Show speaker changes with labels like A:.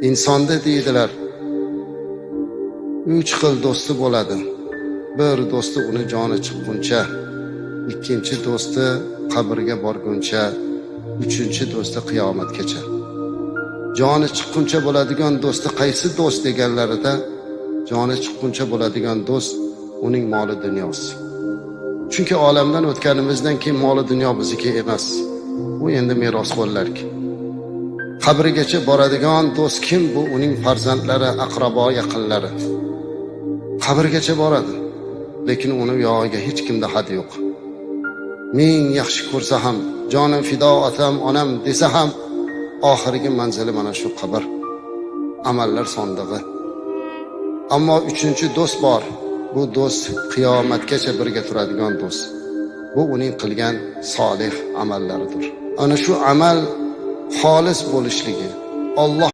A: Insonda deydilar, 3 xil do'sti bo'ladi. Bir do'sti uni joni chiqquncha, ikkinchi do'sti qabrga borguncha, uchinchi do'sti qiyomatgacha. Joni chiqquncha bo'ladigan do'sti qaysi do'st deganlarida, joni chiqquncha bo'ladigan do'st uning moli dunyosi. Chunki olamdan o'tganimizdan keyin moli dunyo bizniki emas. U endi merosxo'rlarki. Qabrigacha boradigan do'st kim? Bu uning farzandlari, aqrabo, yaqinlari. Qabrgacha boradi, lekin uni yog'iga hech kimda had yo'q. Ming yaxshi ko'rsa ham, jonim fido otam, onam desa ham, oxirgi manzili mana shu qabr, amallar sondig'i. Ammo uchinchi do'st bor. Bu do'st qiyomatgacha birga turadigan do'st. Bu uning qilgan solih amallaridir. Ana shu amal xolis bo'lishligi, Alloh